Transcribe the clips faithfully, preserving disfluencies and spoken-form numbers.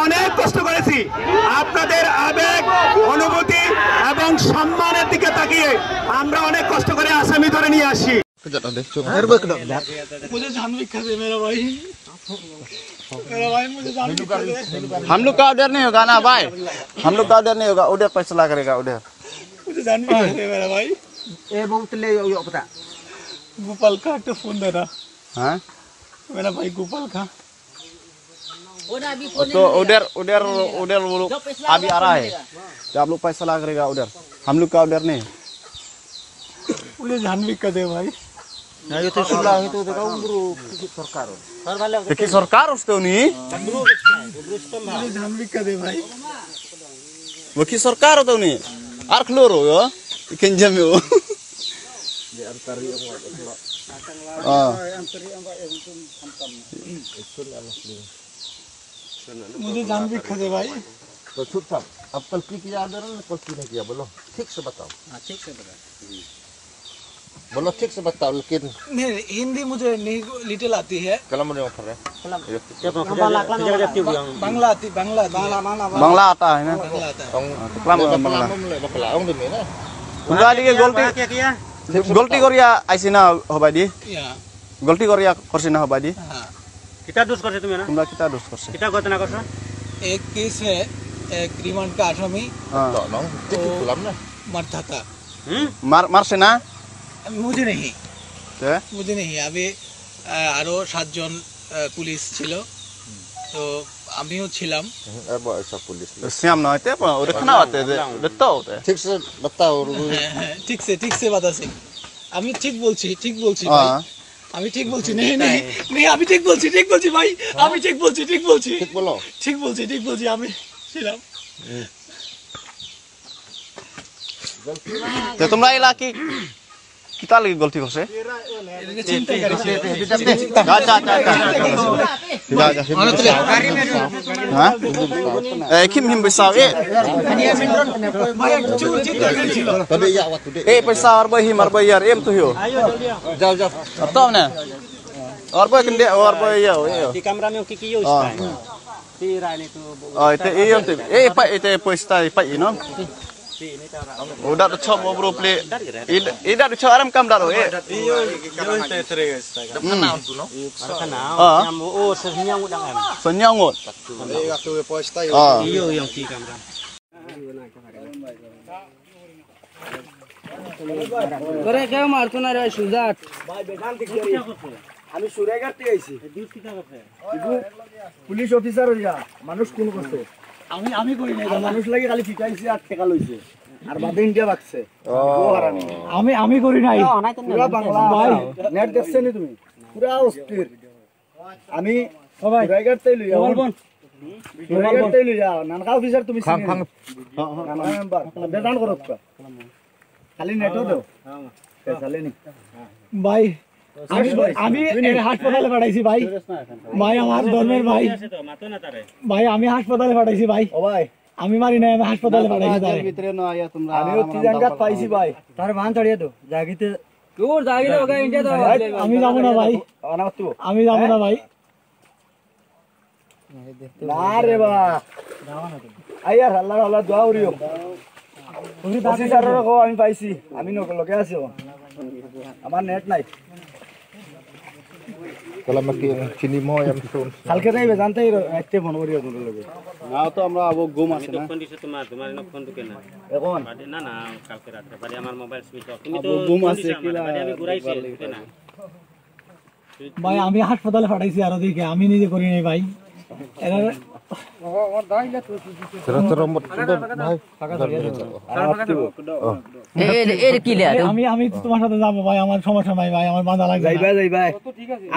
অনেক কষ্ট করেছি। আপনাদের আবেগ, অনুভূতি এবং সম্মানের দিকে তাকিয়ে আমরা অনেক কষ্ট করে আসামি ধরে নিয়ে আসি। मुझे जान भी खा दे मेरा भाई। मेरा भाई, मुझे जान भी खा दे। हम लोग का ऑर्डर नहीं होगा ना भाई, हम लोग का ऑर्डर नहीं होगा, उधर फैसला करेगा उधर। मुझे जान भी खा दे मेरा भाई। ए बहुत ले यो पता। गोपाल का एक फोन दे रहा। हाँ। मेरा भाई गोपाल का। तो उधर उधर उधर वो लोग अभी आ रहा है, तो आप लोग फैसला करेगा उधर, हम लोग का उधर नहीं। मुझे जान भी खा दे भाई। नहीं, ये तो सुला, ये तो देखा उम्र की सरकार हो। देखी सरकार उसको नहीं। मुझे जान भी खा दे भाई। Waki sorkar tau ni? Ar kloro yo. Ikan jam yo. Ah. मुझे जान भी खा दे भाई। तो चुप साहब, अब गलती किया अंदर ने गलती नहीं किया, बोलो, ठीक से बताओ। हाँ, ठीक से बताओ। बोलो, ठीक से बताओ, लेकिन नहीं, हिंदी मुझे नहीं, लिटिल आती है। Kalam mo yung pare? Kalam. Ito. Bangla, Bangla आती, Bangla आती है। Bangla आता है ना? Bangla आता है। Ang Ah, kalam mo ang Bangla. Bangla, Bangla, ang dumi na. Tunda di गलती, क्या किया? गलती करिया आइसी ना होबा दी। या। गलती करिया करसी ना होबा दी। हाँ। কিতা দুষ করছে তুমি না? তোমরা কিতা দুষ করছে? কিতা ঘটনা করছো? एक केस है, एक रिमांड का आसामी। हाँ। Ito, nung, ito, kulam na. मार था। হুম? মার-, মারছে না? मुझे नहीं। কে? मुझे नहीं। अभी, আহ, আরো সাতজন, আহ, পুলিশ ছিল, তো আমিও ছিলাম। হুম, এ ব-, এসব পুলিশ। শ্যাম না হইতে, ওটা খানা হতে, ওটা তো হতে। ঠিক সে বাতাও। হ্যাঁ, হ্যাঁ, ঠিক সে, ঠিক সে বাতাসি। আমি ঠিক বলছি, ঠিক বলছি ভাই। হ্যাঁ। আমি ঠিক বলছি, নেই, নেই, নেই, আমি ঠিক বলছি, ঠিক বলছি ভাই। আমি ঠিক বলছি, ঠিক বলছি। ঠিক বলো। ঠিক বলছি, ঠিক বলছি, আমি ছিলাম। হুম। তে তোমরা এলা কি, কিতা লাগি গলতি করছে? এটা চিন্তা করেছি। যা, যা, যা, যা। যা, যা। হ্যাঁ? এ, কিম হিম বিসাও, এ। ভাই, একটু চিন্তা করেছিল। এ, পয়সা আর বই হিম আর বই ইয়ার, এম তো হিও। যাও, যাও। আর তো না। আর বই কিন দে, আর বই ইয়াও, ইয়াও। কি কামরা মে কি কি ইউজ হ্যাঁ। Ay, ite iyo, ite. Eh, pa, ite puesta, pa, ino. Udah tu chop bro play. Ida, ida tu chop aram kam daro, eh. Hmm. Ah. Senyangut. Ah. তোরে কেউ মারতো না রে, সুজাত। ভাই, বেজান দিক করি। আমি সুরাইঘাট থেকে আইছি। এগু পুলিশ অফিসার হইয়া মানুষ খুন করছে। আমি, আমি করি নাই, আর দাদা। মানুষ লাগি খালি পিটাইছে আর টেকা লইছে। আর বাদে ইন্ডিয়া ভাগছে। ও। ও হারামি। আমি, আমি করি নাই। পুরা বাংলা। ভাই। নেট দেখছো নি তুমি? পুরা অস্থির। আমি ও ভাই, সুরাইঘাট থেকে লইয়া, মোবাইল ফোন। সুরাইঘাট থেকে লইয়া, নানকা অফিসার তুমি চিনো? নানকা মেম্বার। বেজান করো পুরা। খালি নেটও দাও। পয়সা লেনি। ভাই, আমি, আমি এর হাসপাতালে পাঠাইছি ভাই। ভাই, আমার ধর্মের ভাই। ভাই, আমি হাসপাতালে পাঠাইছি ভাই। ও ভাই। আমি মারি নাই, আমি হাসপাতালে পাঠাইছি তারে। ভিতরে না আইয়া তোমরা আমিও তিজাঙ্গাত পাইছি ভাই। তার বান ছাড়িয়ে দাও। জাগিতে দূর জাগিতে ওকে ইন্ডিয়া দাও। আমি যাবো না ভাই। আনা তো। আমি যাবো না ভাই। না রে বা। আইয়ার আল্লাহ, আল্লাহ দোয়া করিও। ওসি স্যাররে কও আমি পাইছি, আমি নক-, লগে আছি ও। আমার নেট নাই। তাহলে আমাকে চিনি ময় আমি শুন। কালকে যাইবে, জানতেই র-, রাইতে ফোন করিও তোর লগে। না তো আমরা আবো ঘুম আছে না। ফোন দিছো তোমার, তোমার এনে ফোন ঢুকে না। এখন? বাদে, না, না, কালকে রাত্রে। বাদে আমার মোবাইল সুইচ অফ। তুমি তো আবো ঘুম ফোন আছে দিছো আমার, কিলা? বাদে আমি ঘুরাইছি, ঢুকে না। ভাই, আমি হাসপাতালে পাঠাইছি আরো দিকে, আমি নিজে করি নাই ভাই। এরা তোরা, তোরা মোট, ভাই। এ, এ, এ, কি লে, এ, তুমি? আমি, আমি তো তোমার সাথে যাবো ভাই, আমার সমস্যা নাই ভাই, আমার বাধা লাগবে না। যাইবা, যাইবা।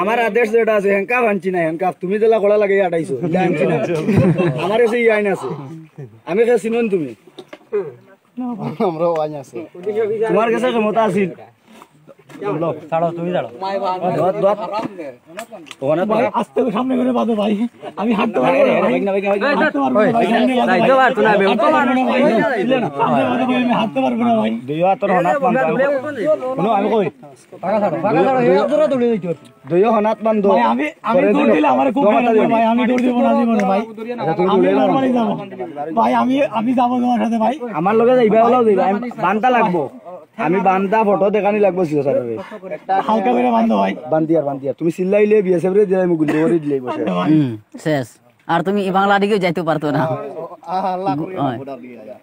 আমার আদেশ যেটা আছে, হ্যান্ডকাফ আনছি না, হ্যান্ডকাফ। তুমি যেলা কড়া লাগাই আটাইছো, ইটা আনছি না। আমার কাছে ই আইন আছে। আমি কাছে চিনন তুমি। আমরাও আইন আছে। তোমার কাছে ক্ষমতা আছিল। ছাড়ো, তুমি ছাড়ো। দোয়াত, দোয়াত। ওখানে তো ভাই, আস্তে করে সামনে করে বাঁধো ভাই। আমি হাঁটতে পারবো না ভাই। হাঁটতে পারবো না ভাই, সামনে বাঁধো ভাই। যাইতে পারতো না, বেহুশ তো মানুষ। সামনে বাঁধো ভাই, আমি হাঁটতে পারবো না ভাই। দুইও হাতর হনাত বান্ধো। হুনো, আমি কই। দুইও হনাত বান্ধো। ভাই, আমি, আমি দৌড় দিলে আমারে খুব মারা লাগবে ভাই, আমি দৌড় দিব না জীবনে ভাই। আচ্ছা, তুমি আমি দৌড়ে যাও। নরমালি যাবো। ভাই, আমি, আমি যাবো তোমার সাথে ভাই। আমার লগে যাইবা, ওলাও যাইবা। আমি বান্ধা লাগবো। আমি বান্ধা ফটো দেখানি লাগবো সিও স্যাররে। হালকা করে বান্ধো ভাই। বান্ধিয়ার, বান্ধিয়ার। তুমি চিল্লাইলে বিএসএফ রে দিলাই, আমি গুলি করে দিলাই বসে। হুম, শেষ। আর তুমি এই বাংলা দিকেও যাইতে পারতো না। আল্লাহ করিও না, হয়। বর্ডার দিকে আয়া।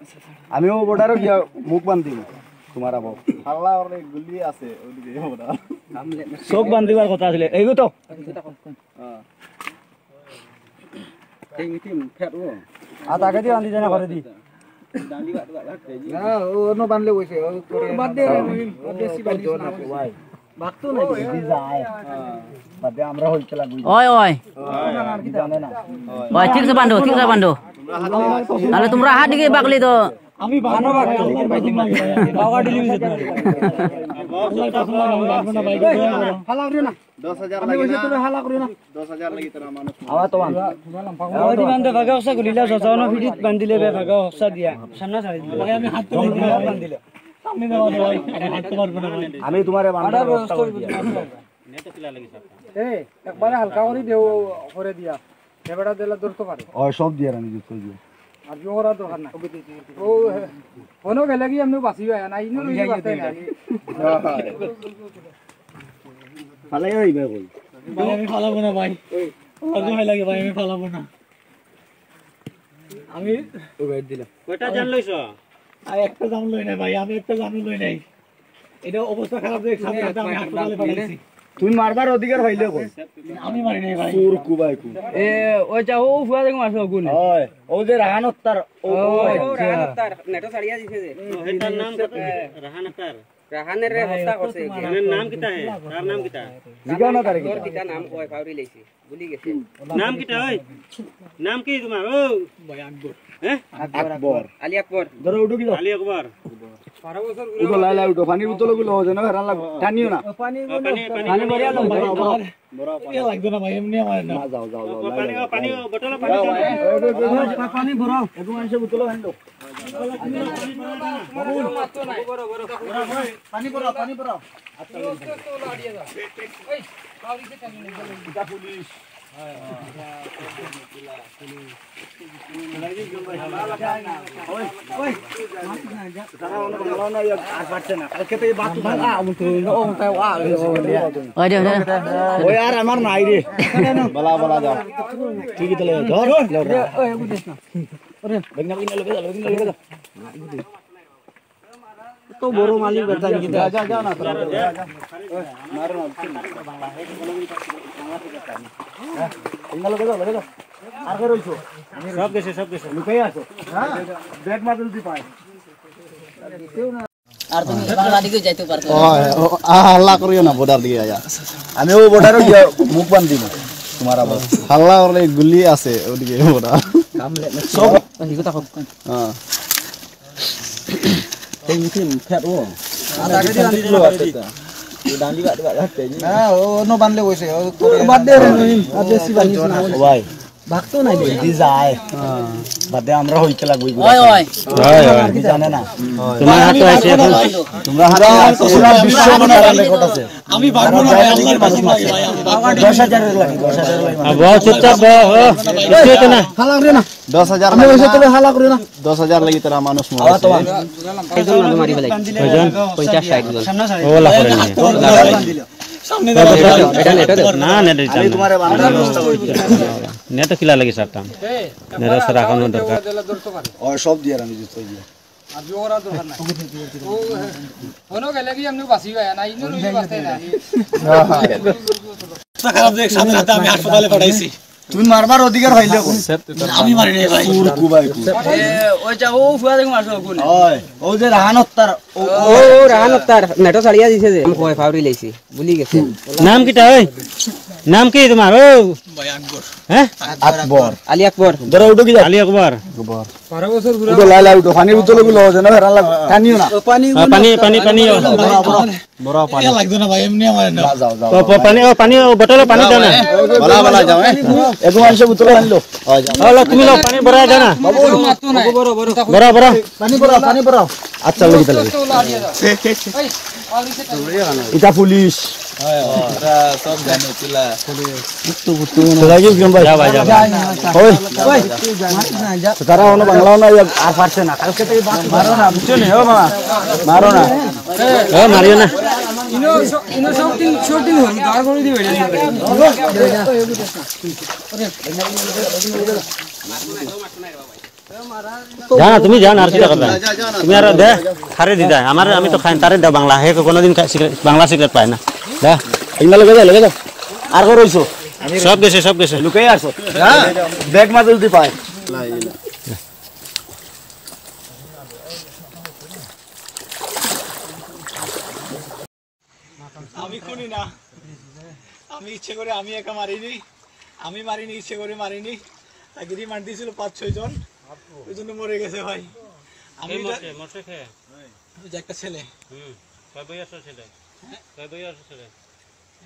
আমিও বর্ডারো গিয়া মুখ বান্ধিম। তোমার আবার। আল্লাহ ওর গুলি আছে, ওইদিকে বর্ডার। চোখ বান্ধিবার কথা আছিল। এইগো তো। হ্যাঁ। আর তাকে দিয়ে বান্ধি দেনা করে দি। না, ও অন্য বানলে বইছে, ও করে বাদ দে, আমি বাদ দে, সিবাই দিস না। ভাই। ভাগতো নাই। যদি যায়। বাদে আমরা হইতে লাগবো। ওই, ওই। জানে না। ওই, ঠিক আছে, বান্ধো, ঠিক আছে, বান্ধো। তাহলে তোমরা হাত দিকে বাগলি তো। আমি বাগবো না, ভাই, আল্লাহর কসম লাগে। বাবা ডেলিভারি দিতে পারে। আল্লাহর কসম লাগে, আমি বাগবো না, ভাই। হালা করিও না। দশ হাজার আমি লাগে ওই যে না। তোরা হালা করিও না। দশ হাজার লাগি তোরা মানুষ। আবার তো বান্ধ। ওই দিন বান্ধে ভাগা হসা করিলা, সসানো ফিরিত বান্ধিলে বে ভাগা হসা দিয়া। সামনে ছাড়ি দিলে। ভাই, আমি হাত তুলে দিলাম, বান্ধিলে। সামনে যাওয়া যায়, ভাই। আমি হাঁটতে পারবো না, ভাই। আমি তোমারে বান্ধার ব্যবস্থা করে দিয়া। এ, একবারে হালকা করে দেও, করে দিয়া। এ বেটা দিলে ধরতে পারে। ও, সব দিয়া আমি যুক্ত দিয়া। আর জোর করার দরকার নাই। ও, হনো গেলে কি এমনি বাঁচিবা, না, ইনো রইলে বাঁচতে না। ফালাই হইবে কই? ভাই, আমি ফালাবো না, ভাই। আমার ভয় লাগে, ভাই, আমি ফালাবো না। আমি ও গাইড দিলা। কয়টা জান লইছ? আর একটা জান লই নাই, ভাই, আমি একটা জানও লই নাই। এটা অবস্থা খারাপ যে সামনে একটা আমি হাসপাতালে পাঠাইছি। তুমি মারবার অধিকার পাইলে কই? আমি মারি নাই, ভাই। চোর কুবাই কু। এ, ওই যা, ও ফুয়া দেখো মারছে ওগুন। হয়, ও যে রাহান হত্যার, ও, ও, ও, আচ্ছা। রাহান হত্যার, নেটো ছাড়িয়া দিছে যে। ও, এটার নাম কত? এ, রাহান হত্যার। রাহানের রে ভাই, হত্যা অত করছে তোমার একে। এর নাম কিতা হে? তার নাম কিতা? জিগাও না তারে তোর কিতা? কিতা নাম কয়, পাউরি লেছি। ভুলি গেছে। নাম কিতা ওই? নাম কি তোমার? ও ভাই আকবর। হ্যাঁ? আকবর। আলী আকবর। ধরো উঠো কি দাও? আলী আকবর। উঠো, লাই, লাই, উঠো। পানির বোতল গুলো যেন হেরান লাগবে। টানিও না। ও, পানি ও, পানি, পানি, পানি পানি। ভরিয়া লো, ভাই। বড়, বড়। ইয়া লাগবে না ভাই, এমনি আমার না। না, যাও, যাও, যাও, ও, লাই, পানি, লাই। ও, পানি, ও, বোতল পানি। যাও, যাও। ভাই, পানি ভরাও। এরকম মানুষের বোতল আনলো। পানি ভরাও, পানি ভরাও। ওই রে, ওই রে। ওই আর আমার নাই রে। বলা, বলা যাও। ঠিক আছে, ধর। বেগনা, বেগনা, লগে যাও, বেগনা, লগে যাও। তো বড় মালিক বেটা নাকি? যা, যা, যা না, তোরা। যা, যা। মারো না, মারো না। এই না, লগে যাও, লগে যাও। আর কে রইছো? সব গেছে, সব গেছে। লুকাই আছো। হ্যাঁ? ব্যাগ মাদুল দি পায়। আর তুমি বাংলা দিকে যাইতে পারতো না। ও, ও, আ, হাল্লা করিও না, বর্ডার দিকে আয়া। আমি ও বর্ডারো গিয়া মুখ বান্ধিমু। তোমার আবার। হাল্লা করলে গুলি আছে, ওদিকে বর্ডার। সব। এই কথা কম। হ্যাঁ। এই মুখে ফেট ও। আগে দিয়ে আনতে দিল। না, ও অন্য বানলে বইছে, ও করে বাদ দে রে, রহিম, আর বেশি বানিস না। ও ভাই। ভাগতো নাই রে। যদি যায়। হ্যাঁ। বাদে আমরা হইতে লাগবো এগুলো। ওই, ওই। ওই, ওই। আপনি জানে না। তোমার হাতে আছে এখন। তোমরা হাতে আছে, তোমরা বিশ্ব বনার রেকর্ড আছে। আমি ভাগবো না ভাই, আল্লাহর কসম লাগে ভাই। দশ হাজার লাগে, দশ হাজার লাগে। আ, বহ, চুপচাপ বহ, ও। কিচ্ছু হইতো না। হালা করে না। দশ হাজার আমি লাগে ওই না। সাথে হালা করে না। দশ হাজার লাগি তারা মানুষ মরে। আবার তোমার। এই জন্য আমি মারি ফেলাই। কয়জন? পঞ্চাশ ষাট জন। ও, লাখ করে নিয়ে। সামনে দাও। এটা, এটা দাও। না, না, এটা আমি না। তোমারে বানানোর ব্যবস্থা করছি। নেট কিলা লাগি সারতাম। নেট সারা এখনো দরকার। ও, সব দিয়ে আমি দিতে হইবে। আর জোর করার দরকার নাই। ও, হনো গেলে কি এমনি বাঁচি যায় না, ইনো রইলে বাঁচতে না। অবস্থা খারাপ দেখ, সাথে সাথে আমি হাসপাতালে পাঠাইছি। তুমি মারবার অধিকার পাইলে কোন? আমি মারি নাই ভাই। কুর কুবাই কুর। এ, ওই যা, ও ফুয়া দেখো মারছে ওগুন। ওই, ও যে রাহান হত্যার, ও, ও, ও, রাহান হত্যার, নেটো ছাড়িয়া দিছে যে। আমি কয় ফাউরি লাইছি, ভুলি গেছে। নাম কিতা ওই? নাম কি তোমার? ও। ভাই আকবর। হ্যাঁ? আকবর। আলী আকবর। ধরো উঠো কি যাও? আলী আকবর। আকবর। বারো বছর বুড়া। উঠো, লাই, লাই, উঠো। পানির বোতল গুলো যেন হেরান লাগবে। টানিও না। ও, পানি, আ, পানি, পানি, পানি। বড়, বড়। বড় পানি। এ লাগতো না ভাই, এমনি আমার না। যাও, যাও, ও, যাও, প-, পানি, ও, পানি, ও, বোতলে পানি দাও না। এ, বালা, বালা, যাও, এ। এগো মানুষে বোতল আনলো। ও, যাও। ও, লো, তুমি লও, পানি ভরা যাও না। বাবু। বড়, বড়। পানি ভরাও, পানি ভরাও। আচ্ছা, লাগি, লাগি। ইটা পুলিশ। তো যাই হোক, ভাই। যা ভাই, যা ভাই। ওই। তারা অনো বাংলাও না, আর পারছে না। কালকে থেকে মারো না, বুঝছো নি? ও মামা, মারো না। ও, মারিও না। ইনো শ-, ইনো shooting, shooting হল, দাঁড় করে দিবে এটা। যা না, তুমি যা না, আর কিতা করবা? তুমি আর দে, খারে দি দে। আমার, আমি তো খাই, তারে দে বাংলা। হে কোনোদিন খা-, সিগারেট, বাংলা সিগারেট পায় না। দে। ইমলা লগে যা, লগে যা। আর কো রইছো? সব গেছে, সব গেছে। লুকাই আছো। হ্যাঁ? ব্যাগ মাঝে যদি পায়। আমি খুনি না, আমি ইচ্ছে করে আমি একা মারিনি, আমি মারিনি, ইচ্ছে করে মারিনি। তাকে রিমান্ড দিয়েছিল পাঁচ ছয় জন, ওই জন্য মরে গেছে ভাই। আমি কে এটা মরছে? মরছে কে? ওই যে একটা ছেলে। হুম। কয় বয়স আছে ছেলে? হ্যাঁ? কয় বয়স আছে ছেলে?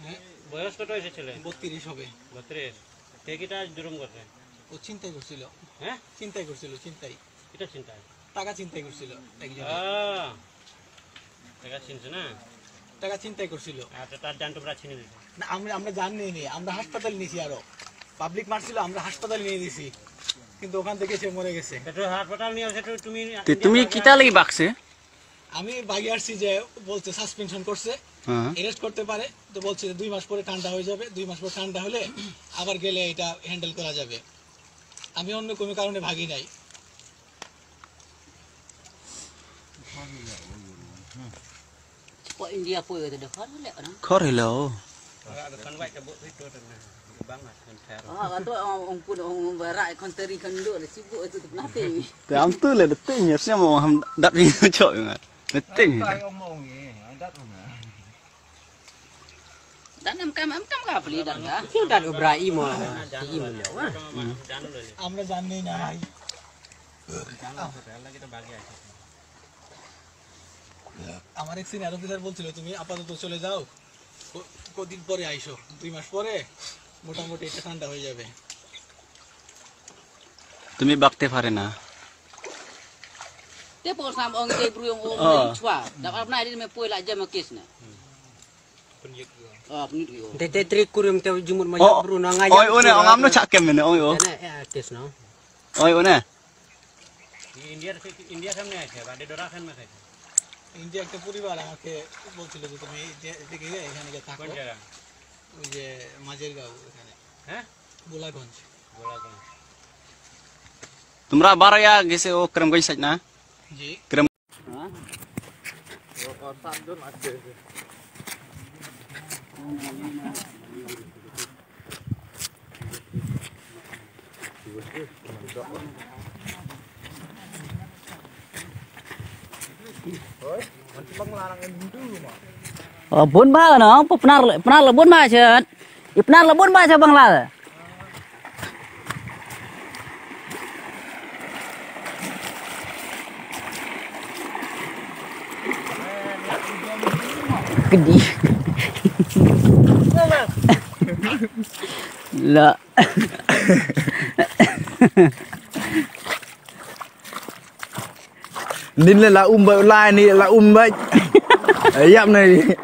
হ্যাঁ? বয়স কত হয়েছে ছেলে? বত্রিশ হবে। বত্রিশ। কে কিটা জুলুম করছে? ও ছিনতাই করছিল। হ্যাঁ? ছিনতাই করছিল, ছিনতাই। কিটা ছিনতাই? টাকা ছিনতাই করছিল একজন। আহ, টাকা ছিনছে না? টাকা ছিনতাই করছিল। আচ্ছা, তার জান তোমরা ছিনে দিছো? না, আমরা, আমরা জান নিয়ে নিই, আমরা হাসপাতাল নিয়েছি আরো। পাবলিক মারছিল, আমরা হাসপাতাল নিয়ে দিছি, কিন্তু ওখান থেকে সে মরে গেছে। সেটা হাসপাতাল নিয়ে আসে, তো তুমি তে তুমি কিতা লাগি বাকছে? আমি বাগে আসছি যে বলছে সাসপেনশন করছে, হ্যাঁ। অ্যারেস্ট করতে পারে, তো বলছে যে দুই মাস পরে ঠান্ডা হয়ে যাবে, দুই মাস পরে ঠান্ডা হলে আবার গেলে এটা হ্যান্ডেল করা যাবে। আমি অন্য কোনো কারণে ভাগি নাই। Ko India pun ada dekat ni lah orang. Khor hilo. Ah, tu orang, orang pun orang berak kon teri kon duk, sibuk itu tu nanti. Te am tu le detik nyersia mau ham dat ni cok. Detik. Dan em kam, em kam ka peli dan ka. Kau dan Ibrahim ah. Ibrahim lo ah. আমরা জানি না ভাই। আমার এক senior officer বলছিল, "তুমি আপাতত চলে যাও, ক-, কদিন পরে আইসো, দুই মাস পরে মোটামুটি এটা ঠান্ডা হয়ে যাবে।" তুমি বাকতে পারে না। Te pol sam ong te bru ong ong Oh. Chua. Da ap na ri me poi la jam kes na. Oh, apni ri ong. Te te trik kurim te jumur ma Oh, bru na nga oi, jam one, ong amno chak kem ne, oi, o. Te na, eh, kes na. Oi, one. ইন্ডিয়ার, ইন্ডিয়ার সামনে আছে, বাদে ডোরা খান মাখাইছে। ইন্ডিয়া একটা পরিবার আমাকে বলছিল যে, "তুমি এদিকে গিয়ে এখানে গিয়ে থাকো।" কোন জায়গা? ওই যে মাঝের গাঁও ওখানে। হ্যাঁ? গোলাগঞ্জ। গোলাগঞ্জ। তোমরা বারোয়া গেছে ও করিমগঞ্জ সাইড না? জি। করিম- হ্যাঁ? ও, ও, সাতজন আছে। Oh, bun ba no, pernah, pernah lebun ba chet. Pernah lebun ba chet Bangla. Gede. Lah. Nin le la um ba, la ni la um ba. Yap ni.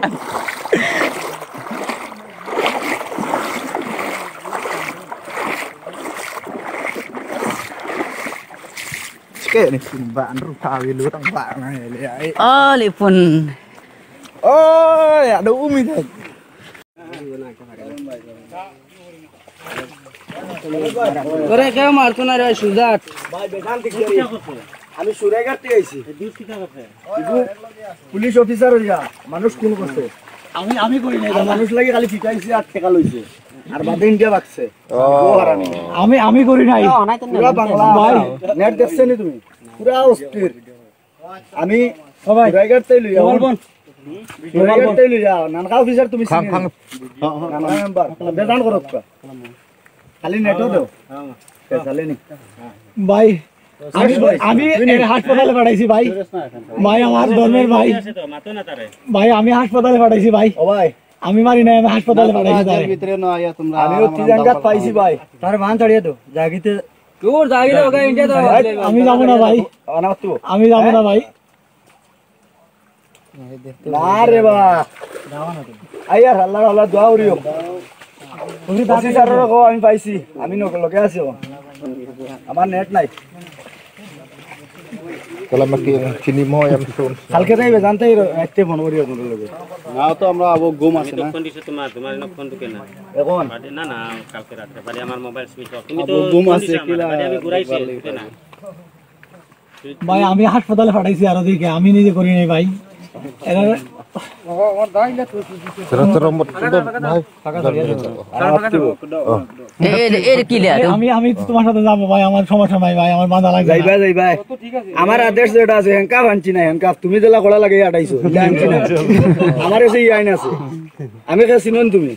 Sikit ni pun ba, anru tawi lu tang ba ngai le ai. Oh, lipun. Oh, ya do umi dah. তোরে কেউ মারতো না রে, সুজাত। ভাই, বেজান দেখি আমি। আমি সুরাইঘাট থেকে আইছি। এগু পুলিশ অফিসার হইয়া মানুষ খুন করছে। আমি, আমি করি নাই, আর দাদা। মানুষ লাগি খালি পিটাইছে আর টেকা লইছে। আর বাদে ইন্ডিয়া বাকছে। ও। ও হারামি। আমি, আমি করি নাই। পুরা বাংলা। ভাই। নেট দেখছো নি তুমি? পুরা অস্থির। আমি ও ভাই, সুরাইঘাট তাই লইয়া, তোমার বোন। সুরাইঘাট তাই লইয়া, নানকা অফিসার তুমি খান, চিনি খান। নি? নানকা মেম্বার, বেজান করো তো। খালি নেটও দাও। এ, চালে নি? ভাই, আমি, আমি এর হাসপাতালে পাঠাইছি ভাই। ভাই, আমার ধর্মের ভাই। ভাই, আমি হাসপাতালে পাঠাইছি ভাই। ও ভাই, আমি মারি নাই, আমি হাসপাতালে পাঠাইছি তারে। ভিতরে না আইয়া তোমরা আমিও তিন জায়গাত পাইছি ভাই। তার বান ছাড়িয়ে দো, জাগিতে। তোর জাগিতে ওকে ইন্ডিয়া দাও। ভাই, আমি যাবো না ভাই। আনা তো। আমি যাবো না ভাই। না রে বা। আইয়ার আল্লাহ, আল্লাহ দোয়া করিও। ওসি স্যাররে কও আমি পাইছি, আমি নক-, লগে আছি ও। আমার নেট নাই। তাহলে আমাকে চিনি ময় আমি ফোন। কালকে যাইবে জানতে রাইতে ফোন করিও তোর লগে। না তো আমরা আবো ঘুম আছে না। ফোন দিছে তোমার, তোমার এনে ফোন ঢুকে না। এখন? বাদে, না, না, কালকে রাত্রে। বাদে আমার মোবাইল সুইচ অফ। তুমি তো আবো ঘুম ফোন আছে, দিছো আমার, কিলা বাদে আমি ঘুরাইছি, দেখবার। ঢুকে না। ভাই, আমি হাসপাতালে পাঠাইছি আরো দিকে, আমি নিজে করি নাই ভাই। এরা তোরা, তোরা মোট-, তোরা ভাই। এ, এ, এ, কি লে? আমি, আমি তোমার সাথে যাবো ভাই, আমার সমস্যা নাই ভাই, আমার বাধা লাগবে না। যাইবা, যাইবা। আমার আদেশ যেটা আছে, হ্যান্ডকাফ আনছি না, হ্যান্ডকাফ। তুমি যেলা করা লাগে, আটাইছো, ইটা আনছি না। আমার কাছে ই আইন আছে। আমি কে চিনন তুমি?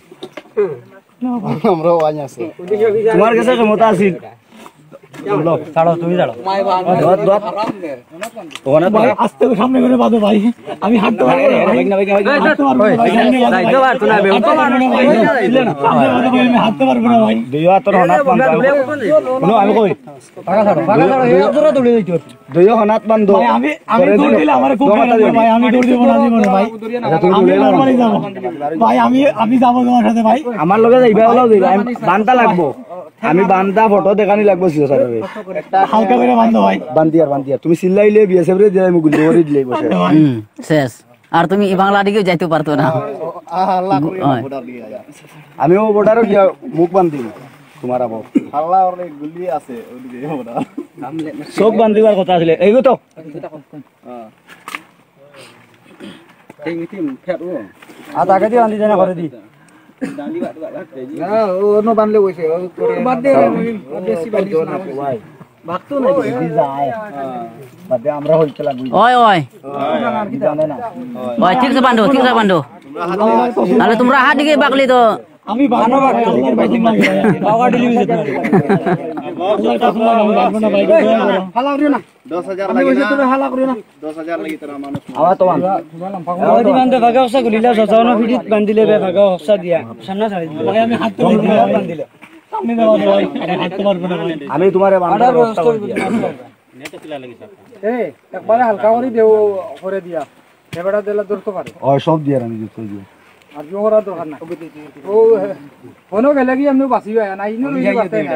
আমরাও আইন আছে। তোমার কাছে ক্ষমতা আছিল। ছাড়ো, তুমি ছাড়ো। দোয়াত, দোয়াত। ওখানে তো ভাই, আস্তে করে সামনে করে বাঁধো ভাই। আমি হাঁটতে পারবো না ভাই। হাঁটতে পারবো না ভাই। সামনে বাঁধো ভাই, আমি হাঁটতে পারবো না ভাই। দুই হাত তোর হনাত বান্ধ। হুনো, আমি কই? ফাঁকা ছাড়ো, ফাঁকা ছাড়ো, এই এক জোড়া দৌড়ে যাইতে হবে। দুইও হনাত বান্ধ। ভাই, আমি, আমি দৌড় দিলে আমারে খুব দম মারবে ভাই, আমি দৌড় দিব না জীবনে ভাই। আচ্ছা, তুমি আমি দৌড়ে যাও। নরমালি যাবো। ভাই, আমি, আমি যাবো তোমার সাথে ভাই। আমার লগে যাইবা, ওলাও যাইবা, আমি বান্ধা লাগবো। আমি বান্ধা ফটো দেখানি লাগবো, সিও স্যার। হালকা করে বান্ধো ভাই। বান্ধিয়ার, বান্ধিয়ার। তুমি চিল্লাইলে বিএসএফ রে দিয়ে আমি গুলি করে দিলে বসে। হুম, শেষ। আর তুমি এই বাংলা দিকেও যাইতে পারতো না। আল্লাহ করি না, হয়। বর্ডার দিয়ে আয়া। আমি ও বর্ডারও গিয়া মুখ বান্ধিম তোমার আবার। আল্লাহ ওর গুলি আছে ওদিকে বর্ডার। চোখ বান্ধিবার কথা আছিল। এইগো তো। হ্যাঁ। আর তাকে দিয়ে বান্ধি দেনা করে দি। না, ও অন্য বানলে বইছে, ও করে বাদ দে, বাদ দে, বাদ দে। ভাই। ভাগতো না, এই যে যায়। বাদ দে, আমরা হইতে লাগবো। ওই, ওই। জানে না। ওই, ঠিক আছে, বান্ধো, ঠিক আছে, বান্ধো। তাহলে তোমরা হাত দিকে বাকলি তো। আমি বান্ধো, ভাই, আল্লাহর কসম ভাই। বাবা টেলিভিশন। আল্লাহর কসম ভাই, আমি বান্ধবো না, ভাই। ফালাও দিও না। দশ হাজার আমি লাগি কইছি না। তোরে হালা করিও না। দশ হাজার লাগি তোরা মানুষ। আবার তো বান্ধ। ওই দিবান তো ভাগা হসা করিলা, সসানো ফিরিত বান্ধিলে বে ভাগা হসা দিয়া। সামনা ছাড়ি দিলে। ভাই, আমি হাত তুলি দিলাম। বান্ধিলে। সামনে দেওয়া ভাই। আমি হাত তুলবার না ভাই। আমি তোমারে বান্ধার ব্যবস্থা করে দিয়া। নেট কিলা লাগি স্যার? এ, একবারে হালকা করে দেও, করে দিয়া। এবারে দিলে ধরতে পারে। ওই সব দিয়া আমি যুক্ত দিয়া। আর জোর করার দরকার না। ও, হনো গেলে কি এমনি বাঁচিবা, না, ইনো রইলে বাঁচতে না।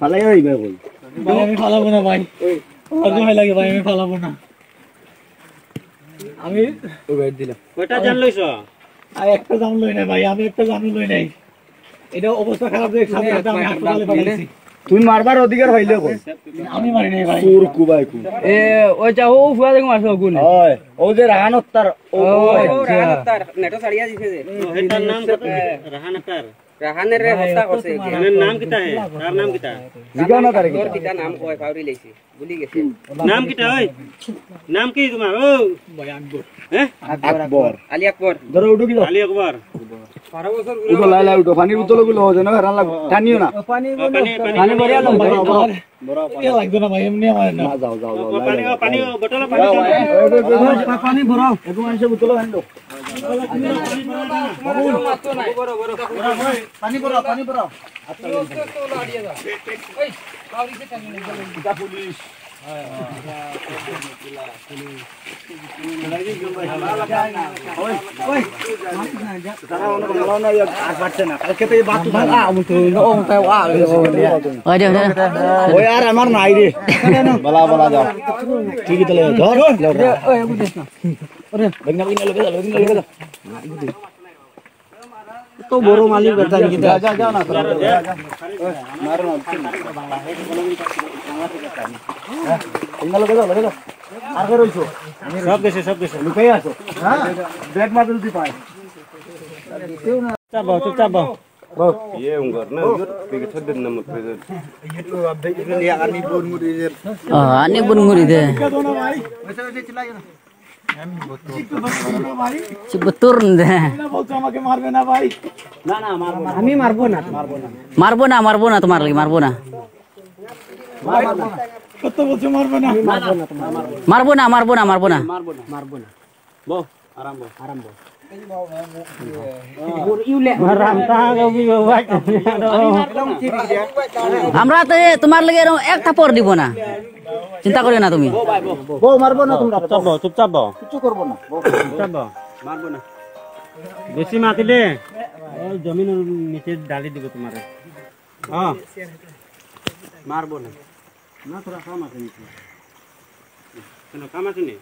ফালাই যাইবা কই? ভাই, আমি ফালাবো না ভাই। আমার ভয় লাগে ভাই, আমি ফালাবো না। আমি ও ব্যাট দিলাম। কয়টা জান লইছ? আর একটা জান লই না ভাই, আমি একটা জানও লই নাই। এটা অবস্থা খারাপ দেখে সাথে সাথে আমি হাসপাতালে পাঠাইছি। তুমি মারবার অধিকার পাইলে কই? আমি মারি নাই ভাই। চোর কুবাই কু। এ, ওই যা, ও ফুয়া দেখো মারছে অগুন। ওই, ও যে রাহান হত্যার, ও, ও, ও। আচ্ছা। রাহান হত্যার, নেটো ছাড়িয়া দিছে যে। ও, এটার নাম কত? রাহান হত্যার। রাহানের রে হত্যা করছে। এটার নাম কিতা হে? তার নাম কিতা? জিজ্ঞাসা না তারে তোর কিতা? কিতা নাম কয়, পাউরি লইছি। ভুলি গেছে। নাম কিতা ওই? নাম কি তোমার? ও। হ্যাঁ? আকবর। আলী আকবর। ধরো, উঠো কি? আলী আকবর। উঠো, লাই, লাই, উঠো। পানির বোতল গুলো যেন হেরান লাগবো। টানিও না। ও, পানি, ও, পানি, পানি, পানি পানি, ভরিয়া লও, পানি। বড়, বড়। এ লাগবে না ভাই, এমনি আমার না। না, যাও, যাও, যাও, ও, লাই, পানি, লাই, ও, পানি, লাই। ও, বোতল, পানি, যাও, বোতল। যাও। পানি ভরাও। একটু মানুষের বোতল আনলো। পানি ভরাও, পানি ভরাও। ওই দে, ওই দে। ওই আর আমার নাই রে। বলা, বলা, যাও। ঠিক আছে, তাহলে ধর, ধর, ধর। বেগনা, বেগনা, লগে যা, বেগনা, লগে যা। তো বড় মালিক বেটা নাকি? যা, যা, যা না, তোরা। মারো না। এই না, লগে যাও, লগে যাও। আর কে রইছো? সব গেছে, সব গেছে। লুকাই আছো। হ্যাঁ? ব্যাগ মারতে যদি পায়। চুপচাপ বও, চুপচাপ বও। ইয়ে উঙ্গর না, ইয়ে পিকে ছদ্দিন না মত। ও, আনি বুন মুড়ি দে। চুপ, তোর দে। বলছো আমাকে মারবে না ভাই। না, না, মারবো না। আমি মারবো না। মারবো না, মারবো না, তোমার লাগি মারবো না। কত বলছো মারবো না? মারবো না, মারবো না, মারবো না। মারবো না। বউ, আরাম বউ। আরাম বউ। আমরা তো এ তোমার লগে এরকম এক থাপড় দিব না, চিন্তা করিও না তুমি। বউ, মারবো না তোমরা। চুপচাপ বও, চুপচাপ বও। কিচ্ছু করবো না। চুপচাপ বও। মারবো না। বেশি মাতিলে ওই জমিন নিচে ডালি দিব তোমারে। হ্যাঁ। মারবো না। না, তোরা কাম আছে নাকি? কেন, কাম আছে নি?